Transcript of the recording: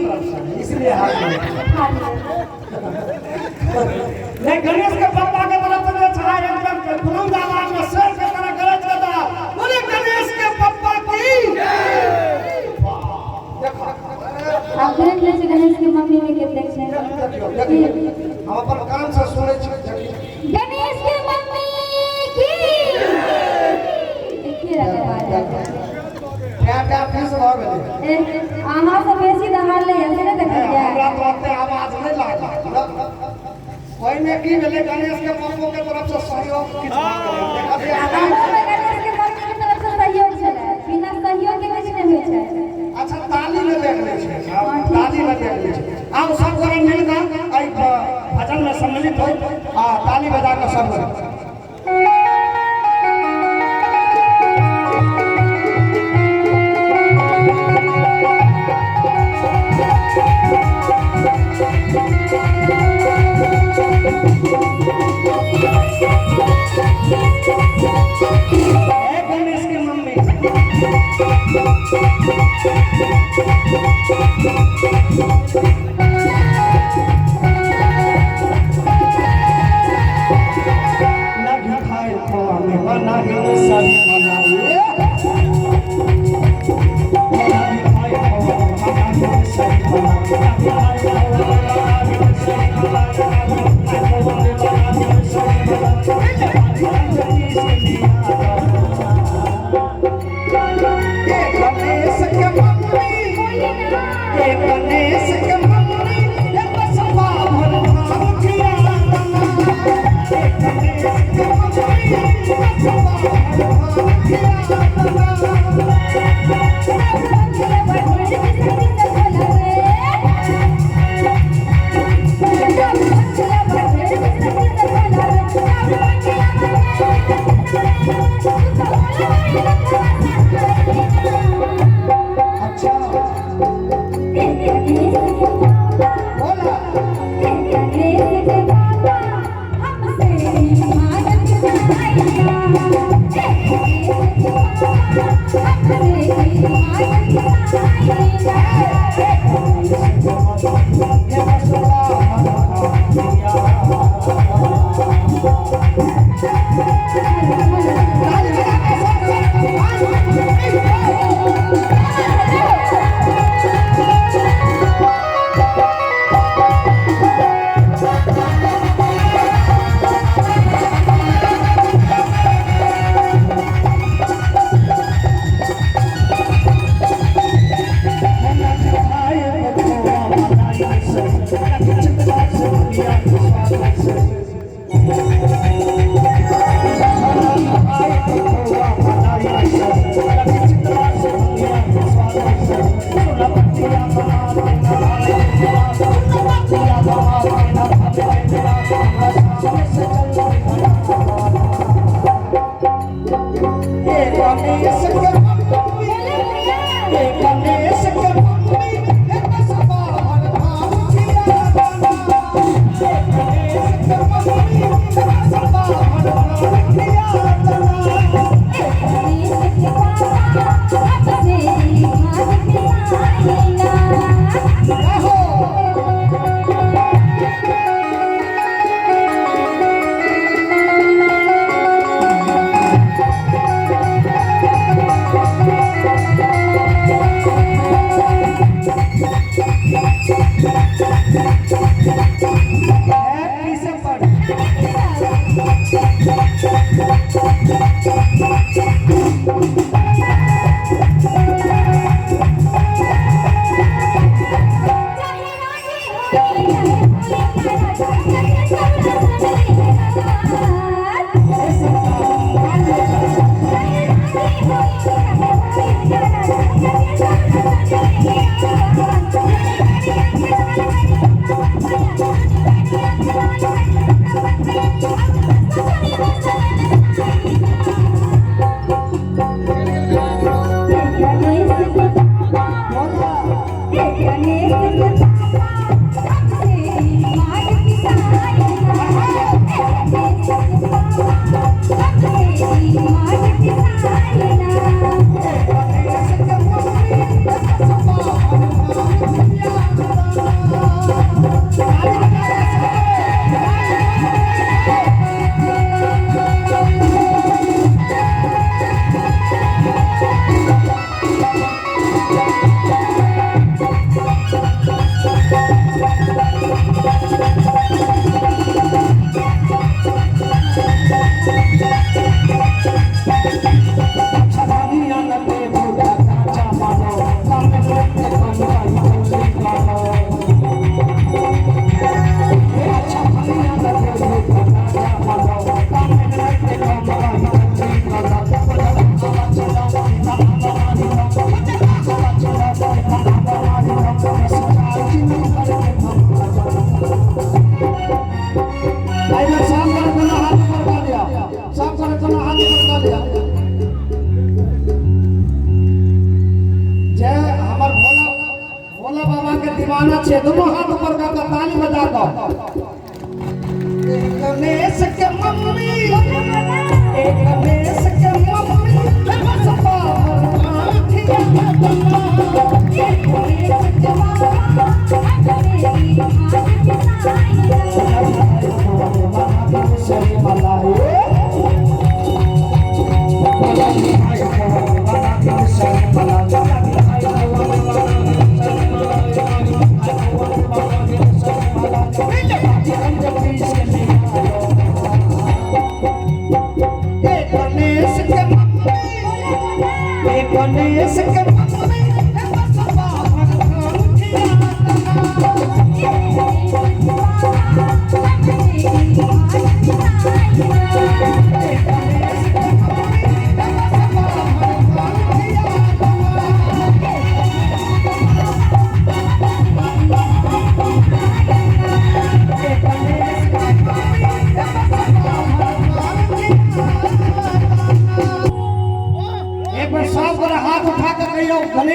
तरफ से, इसलिए हार गए। उठा लिअ। नहीं, गणेश के पप्पा के तरफ से जे छड़ा एकदम बुलंद आवाज में शेर के तरह गरज के दा बोले गणेश के पप्पा की। वाह, देखो। आब देख लै छी गणेश के मम्मी में कतेक छै। देखियौ देखियौ, हम अपन कान से सुनै छी, देखियौ। गणेश के मम्मी की देखिए रहल आवाज आबि रहल छै। टै टै फीस भऽ गेलै। ए, अहाँ से बेसी दहाड़ लैया से नहि देखलियै? हमरा तऽ ओते आवाज नहि लागल। ओहिमे की भेलै, गणेश के पप्पो के तरफ से सहयोग किछु भऽ गेलै, देखलियै आवाज। अहूँमे गणेश के मम्मी के तरफ से सहयोग छलै। बिना सहयोग के किछु नहि होइ छै। अच्छा, ताली में देख लै छै। ताली में देख लै छै। आब सब गोरे मिल कऽ एहि भजन में सम्मिलित होइ आ ताली बजा कऽ सब गोरे। ए गणेश के मम्मी। नाही खाय खोआ में बनाही सरी मलाई, नाही खाय खोआ बनाही सरी मलाई, नाही खाय खोआ बनाही सरी मलाई, नाही खाय खोआ बनाही सरी मलाई। ए गणेश के मम्मी, ए गणेश के मम्मी, ए बसवा भर भांग खिया दना। ए गणेश के मम्मी, बसवा भर भांग खिया दना। अच्छा, बोला। ए बसवा भर भांग खिया ताली बजा के सब सब। 1 2 3 4। ए गणेश के मम्मी, ए गणेश के मम्मी, ए बसवा भर भांग खिया दना। ए गणेश के मम्मी, ए बसवा भर भांग खिया दना। रहो। हैप्पी से पढ़। बोला। ए गणेश के मम्मी, ए बसवा भर भांग खिया दना। दीवाना छे, दोनों हाथ ऊपर कर के ताली बजा दो। गणेश के मम्मी, ए गणेश के मम्मी, बस पावन आँखिया दना। ए गणेश के गणेश के मम्मी, बस पावन आँखिया एक बार सब हाथ उठा कर कहियो गणेश।